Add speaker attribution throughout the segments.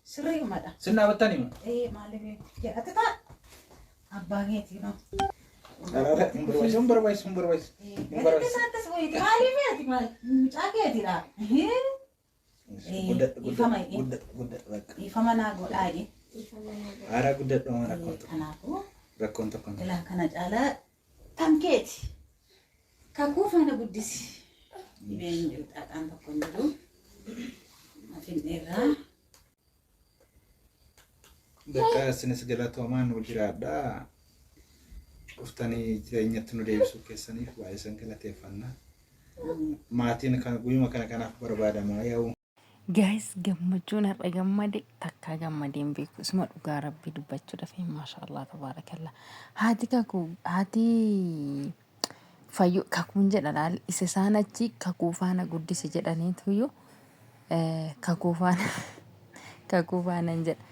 Speaker 1: Sirriimadha.
Speaker 2: Sin dhaabattani moo?
Speaker 1: Ee maaliif jedhate ta'a. Abbaa keetii noo.
Speaker 2: Araara hin barbaachisu hin barbaachisu hin barbaachisu. Hin
Speaker 1: Gatii
Speaker 2: barbaachisu.
Speaker 1: isaattis wayiiti. Maaliif ati maal mucaa keetiidha.
Speaker 2: Guddadhu
Speaker 1: Ifama
Speaker 2: guddadhu guddadhu guddadhu bakka.
Speaker 1: Ifama naa godhaa je.
Speaker 2: Aaraa guddadhu waan rakkoon tokko
Speaker 1: Kanaafuu
Speaker 2: rakkoon tokko hin jiru.
Speaker 1: ilaa kana caalaa tan keeti. Kakuu faana guddisi. Dhibeen hin jiru xaaxaan tokko hin jiru. Finfinneerraa.
Speaker 2: Bakka isinis galatoomaa nu jiraadha. Dhuftanii jireenyatti nu deebisuu keessaniif baay'ee isin galateeffanna. Maatiin kan guyyuma kana kanaaf barbaadama yaa'u.
Speaker 3: Guys gammachuun har'a gammade takkaa gammadee hin beeku. Isuma dhugaa rabbii dubbachuudhaaf maashaallah tabaarakallaa. Haati kakuu haati fayyoo kakuun jedha laal isa isaan achi kakuu faana guddise jedhaniituyyuu kakuu faana kakuu faanan jedha.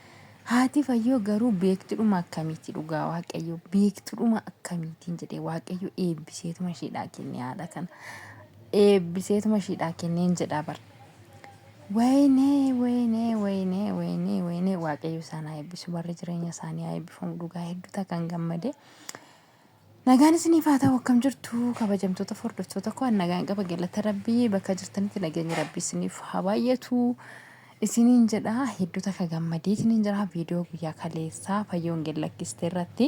Speaker 3: Haati fayyoo garuu beektudhuma akkamiiti dhugaa waaqayyo beektudhuma akkamiitiin jedhee waaqayyo eebbiseetuma ishiidhaa kenne haadha kana eebbiseetuma ishiidhaa kenneen jedhaa bara. Wayinee wayinee wayinee wayinee wayinee waaqayyo isaan haa eebbisu barri jireenya isaanii haa eebbifamu dhugaa hedduu takkan gammade. Nagaan isiniif haa ta'u akkam jirtu kabajamtoota fi hordoftoota koo nagaan qaba galata rabbii bakka jirtanitti nageenyi rabbii isiniif haa baay'atu isiniin jedha hedduu takka gammadee isiniin jira viidiyoo guyyaa kaleessaa fayyoon gad lakkiste irratti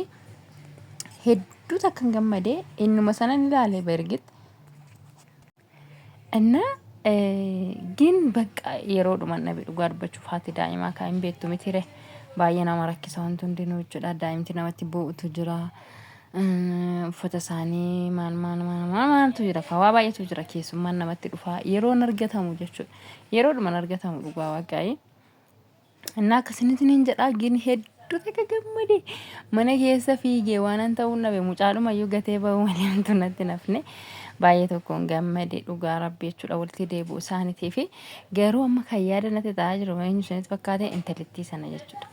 Speaker 3: hedduu takkan gammadee innuma sanan ilaale bergit እና ግን በቃ yeroodhuman dhabe dhugaa dubbachuuf haati daa'imaa kaa hin beektu mitire baay'ee nama rakkisa wanti hundinuu jechuudha daa'imti namatti boo'utu jira uffata isaanii maal maal maal maal maaltu jira kaa waa baay'eetu jira keessummaan namatti dhufaa yeroon argatamu jechuudha yeroodhuman argatamu dhugaa waaqayyo Innaa akkasinitiin jedhaa gin hedduu takka gammade mana keessa fiigee waanan ta'uun dhabe mucaadhuma iyyuu gatee ba'uu malee wantu natti nafne baay'ee tokkoon gammade dhugaa rabbi jechuudha walitti deebi'u isaaniitii fi garuu amma kan yaada natti ta'aa jiru eenyu isinitti fakkaate intalittii sana jechuudha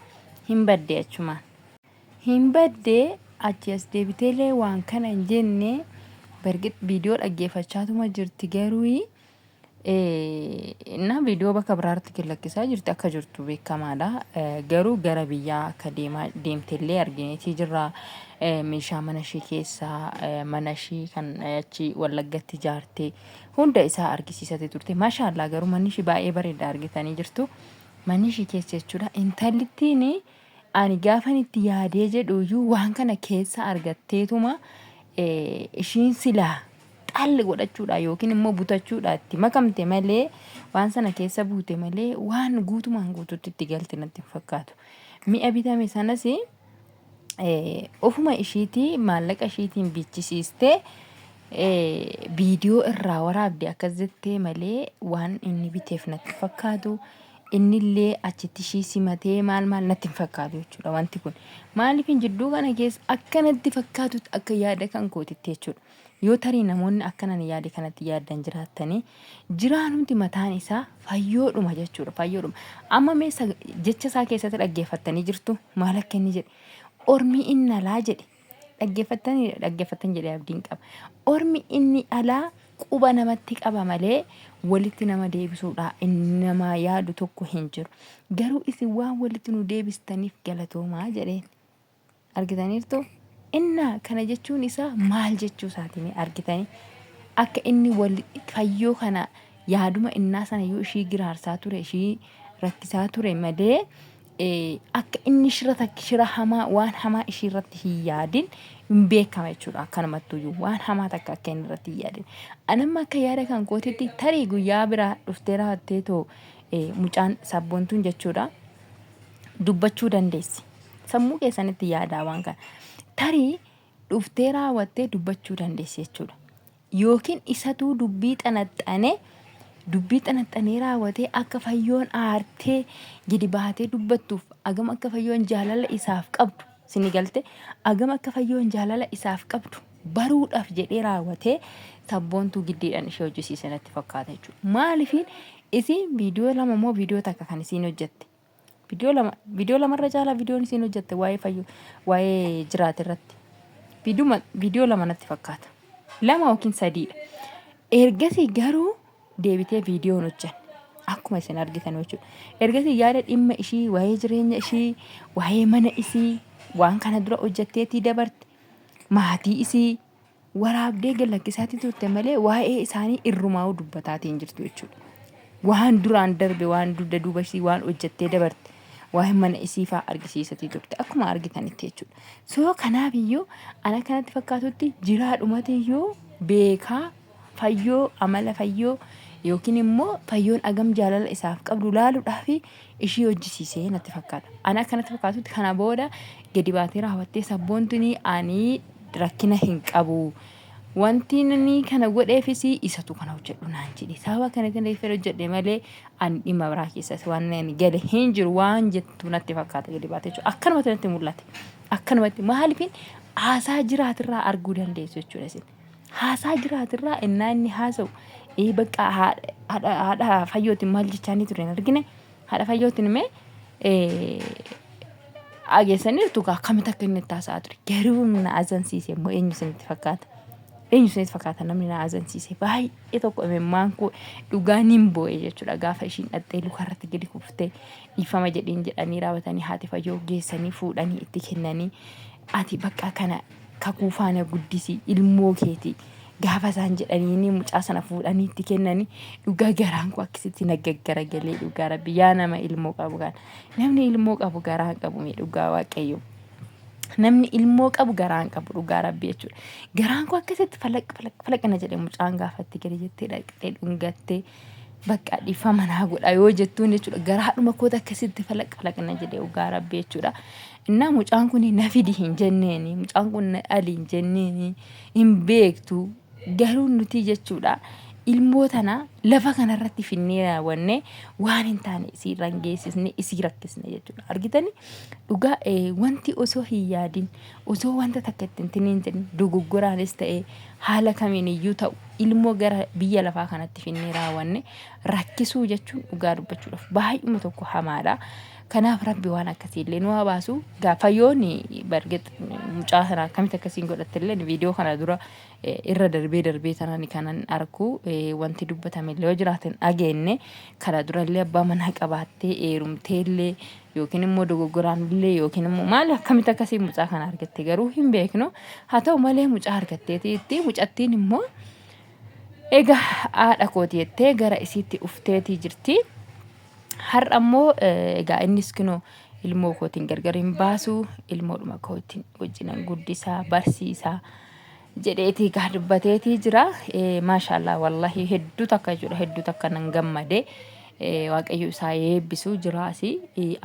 Speaker 3: hin badde achumaan hin badde achi as deebiteelee waan kana hin jenne bargit viidiyoo dhaggeeffachaatuma jirti garuu Innaa viidiyoo bakka biraarratti gad lakkisaa jirti akka jirtu beekamaadha. Garuu gara biyyaa akka deemaa deemtellee argineetii jirra. Meeshaa mana ishee keessaa mana ishee kan achi Wallaggatti ijaarte hunda isaa argisiisatee turte. Maashaallaa garuu manni ishee baay'ee bareeda argitanii jirtu. Manni ishee keessa jechuudha. Intalittiin ani gaafan itti yaadee jedhu iyyuu waan kana keessa argatteetuma ishiin silaa xalli godhachuudha yookiin immoo butachuudha itti makamte malee waan sana keessa buute malee waan guutumaan guututti itti galte natti hin fakkaatu. Mi'a bitame sanas ofuma ishiitii maallaqa ishiitiin bichisiistee viidiyoo irraa waraabde akkas jettee malee waan inni biteef natti hin fakkaatu. Innillee achitti ishii simatee maal maal natti hin fakkaatu jechuudha wanti kun. Maaliif jidduu kana keessa akka natti fakkaatutti akka yaada kan kootitti jechuudha. Yoo tarii namoonni akkan ani yaade kanatti yaaddan jiraattanii, jiraanumti mataan isaa fayyoodhuma jechuudha. Fayyoodhuma. Amma mee jecha isaa keessatti dhaggeeffattanii jirtu maal akka inni jedhe. Ormi inni alaa jedhe. Dhaggeeffattanii dhaggeeffattan jedhee abdiin qaba. Ormi inni alaa quba namatti qaba malee walitti nama deebisuudha inni namaa yaadu tokko hin jiru. Garuu isin waan walitti nu deebistaniif galatoomaa jedheen. Argitaniirtuu? Innaa kana jechuun isaa maal jechuu isaati mee argitanii? Akka inni wal fayyoo kana yaaduma innaa sana iyyuu ishii giraarsaa ture, ishii rakkisaa ture malee akka inni shira takka shira hamaa waan hamaa ishii irratti hin yaadin hin beekama jechuudha. Akkanumattuyyuu waan hamaa takka akka inni irratti hin yaadin. Anamma akka yaada kan kootitti tarii guyyaa biraa dhuftee raawwattee too mucaan sabboontuun jechuudha dubbachuu dandeessi. Sammuu keessanitti yaadaa waan kana. Tarii dhuftee raawwattee dubbachuu dandeessi jechuudha. Yookiin isatuu dubbii xanaxxane dubbii xanaxxanee raawwatee akka fayyoon aartee gadi baatee dubbattuuf agam akka fayyoon jaalala isaaf qabdu sini galte agam akka fayyoon jaalala isaaf qabdu baruudhaaf jedhee raawwatee sabboontuu giddiidhaan ishee hojjisiise natti fakkaata jechuudha. Maaliifiin isiin viidiyoo lama moo viidiyoo takka kan isiin hojjette Viidiyoo lama viidiyoo lamarra caalaa viidiyoon isiin hojjette waa'ee fayyu waa'ee jiraate irratti. Viidiyuma viidiyoo lama natti fakkaata. Lama yookiin sadiidha. Ergasii garuu deebitee viidiyoo hin hojjenne. Akkuma isin argitan jechuudha. Ergasii yaada dhimma ishii, waa'ee jireenya ishii, waa'ee mana isii, waan kana dura hojjetteetii dabarte, maatii isii waraabdee gad lakkisaatii turte malee waa'ee isaanii irrumaa'uu dubbataatii hin jirtu jechuudha. Waan duraan darbe, waan dugda duuba isii waan hojjettee dabarte, waa'ee mana isii fa'aa argisiisatii turte akkuma argitanitti jechuudha. So kanaaf iyyuu ana kanatti fakkaatutti jiraadhumati iyyuu beekaa Fayyoo amala Fayyoo yookiin immoo Fayyoon agam jaalala isaaf qabdu laaluudhaaf ishii hojjisiisee natti fakkaata. Ani akka natti fakkaatutti kana booda gadi baatee raawwattee sabboontuni ani rakkina hin qabu. Wanti inni kana godheefis isatu kana hojjedhu naan jedhe. Sababa kana kana hojjedhe malee ani dhimma biraa keessas waan ani gale hin jiru waan jettu natti fakkaata gadi baatee jechuudha. Akkanumatti natti mul'ate. Akkanumatti maaliifin haasaa jiraatirraa arguu dandeessu jechuudha isin. Haasaa jiraatirraa innaa inni haasa'u ee bakka haadha haadha fayyootiin maal jechaanii ture hin argine haadha fayyootiin mee dhageessaniirtu gaa akkamitti akka inni itti haasa'aa ture garuu na azansiise immoo eenyu isinitti fakkaata eenyu isinitti fakkaata namni na azansiise baay'ee tokko imimmaan koo dhugaa nin boo'e jechuudha gaafa ishiin dhaxxee lukarratti gadi kuftee dhiifama jedhiin jedhanii raawwatanii haati fayyoo geessanii fuudhanii itti kennanii ati bakka kana kakuu faana guddisi ilmoo keeti gaafa isaan jedhanii mucaa sana fuudhanii itti kennanii dhugaa garaan koo akkasitti na gaggaragalee dhugaa rabbi yaa nama ilmoo qabu kana namni ilmoo qabu garaan qabu mee dhugaa waaqayyo namni ilmoo qabu garaan qabu dhugaa rabbi jechuudha garaan koo akkasitti falaq falaq falaq na jedhe mucaan gaafatti gadi jettee dhaqxee dhungattee bakka dhiifama naa godha yoo jettuun jechuudha garaadhuma koota akkasitti falaq falaq na jedhe dhugaa rabbi jechuudha. Innaa mucaan kun na fidi hin jenneeni mucaan kun na dhali hin jenneeni hin beektu garuu nuti jechuudha ilmoo tana lafa kanarratti finnee raawwanne waan hin taane isii irraan geessisne isii rakkisne jechuudha argitani dhugaa wanti osoo hin yaadin osoo wanta takka itti hin tiniin jedhin dogoggoraanis ta'e haala kamiin iyyuu ta'u ilmoo gara biyya lafaa kanatti finnee raawwanne rakkisuu jechuun dhugaa dubbachuudhaaf baay'uma tokko hamaadha. Kanaaf rabbi waan akkasii illee nu haa baasu. Egaa fayyoon bargit mucaa sana akkamitti akkasiin godhatte illee viidiyoo kana dura irra darbee darbee tanaan kanan arku wanti dubbatame illee yoo jiraate hin dhageenne kana dura illee abbaa manaa qabaattee eerumtee illee yookiin immoo dogoggoraan illee yookiin immoo maal akkamitti akkasiin mucaa kana argatte garuu hin beeknu. Haa ta'u malee mucaa argatteeti itti mucattiin immoo egaa haadha kooti jettee gara isiitti dhufteetii jirti. Har'a immoo egaa innis kunoo ilmoo kootiin gargar hin baasu ilmoodhuma kootiin wajjinan guddisaa barsiisaa jedheetii egaa dubbateetii jira. Maashaallah wallahi hedduu takka jechuudha hedduu takka nan gammade. Waaqayyo isaa eebbisu jiraasi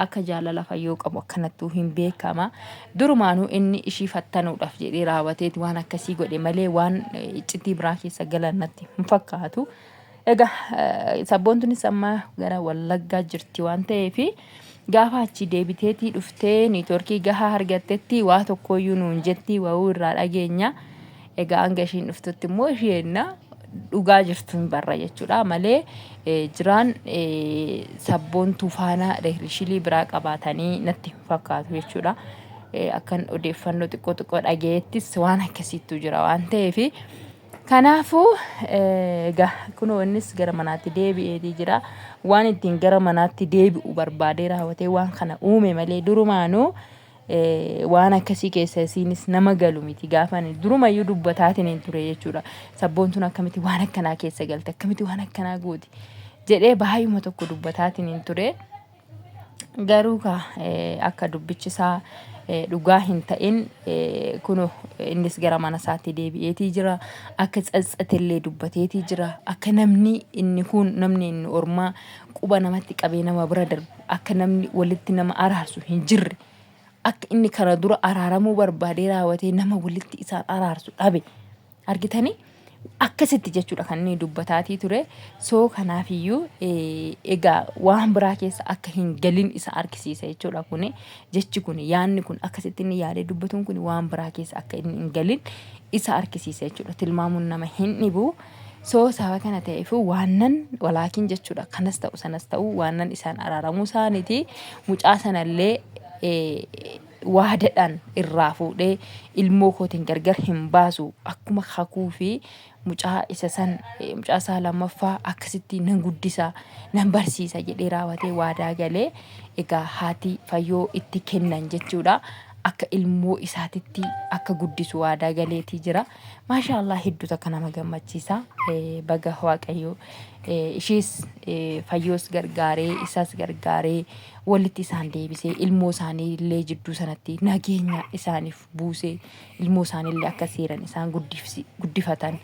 Speaker 3: akka jaalala fayyoo qabu akkanattuu hin beekama. Durumaanuu inni ishii fattanuudhaaf jedhee raawwateeti waan akkasii godhe malee waan iccitii biraa keessa galan natti hin fakkaatu. Egaa sabboontunis amma gara Wallaggaa jirti waan ta'eef gaafa achi deebiteetii dhuftee niitoorkii gahaa argattetti waa tokkooyyuu nuun jetti wa'uu irraa dhageenya. Egaa hanga ishiin dhuftutti immoo isheen dhugaa jirtu hin barra jechuudha malee jiraan sabboontuu faana riilishilii biraa qabaatanii natti hin fakkaatu jechuudha. Akkan odeeffannoo xiqqoo xiqqoo dhageettis waan akkasiittu jira waan ta'eef. Kanaafuu egaa kunoo innis gara manaatti deebi'eetii jira. Waan ittiin gara manaatti deebi'u barbaadee raawwatee waan kana uume malee durumaanuu waan akkasii keessa isiinis nama galu miti gaafa ani durumayyuu dubbataatiin hin ture jechuudha. Sabboontuun akkamitti waan akkanaa keessa galte akkamitti waan akkanaa gooti jedhee baay'uma tokko dubbataatiin hin ture. Garuu kaa akka dubbichi isaa dhugaa hin ta'in kuno innis gara mana isaatti deebi'eetii jira. Akka tsatsatellee dubbateetii jira. Akka namni inni kun namni inni ormaa quba namatti qabee nama bira darbu akka namni walitti nama araarsu hin jirre akka inni kana dura araaramuu barbaadee raawwatee nama walitti isaan araarsu dhabe Argitanii? Akkasitti jechuudha kan inni dubbataatii ture. So kanaafiyyuu egaa waan biraa keessa akka hin galin isa argisiisa jechuudha kuni. Jechi kun yaanni kun akkasitti inni yaadee dubbatuun kun waan biraa keessa akka inni hin galin isa argisiisa jechuudha. Tilmaamuun nama hin dhibu. So sababa kana ta'eef waannan walaakin jechuudha kanas ta'u sanas ta'u waannan isaan araaramuu isaaniiti. Mucaa sanallee waadadhaan irraa fuudhee ilmoo kootiin gargar hin baasu akkuma kakuu fi mucaa isa san mucaa isaa lammaffaa akkasitti nan guddisa nan barsiisa jedhee raawwatee waadaa galee egaa haati fayyoo itti kennan jechuudha. Akka ilmoo isaatitti akka guddisu waadaa galeetii jira. Maashaa Allah hedduu takka nama gammachiisa. Baga Waaqayyo ishees fayyoos gargaaree isas gargaaree walitti isaan deebisee ilmoo isaanii illee jidduu sanatti nageenya isaaniif buusee ilmoo isaanii illee akka seeran isaan guddifatan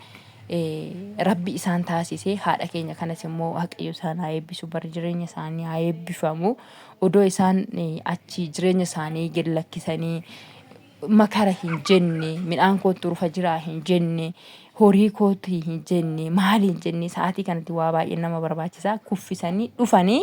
Speaker 3: rabbi isaan taasisee haadha keenya kanas immoo Waaqayyo isaan haa eebbisu bara jireenya isaanii haa eebbifamu odoo isaan achi jireenya isaanii gad lakkisanii makara hin jenne midhaan kootu rufa jiraa hin jenne horii kootu hin jenne maali hin jenne sa'aatii kanatti waa baay'ee nama barbaachisa kuffisanii dhufanii.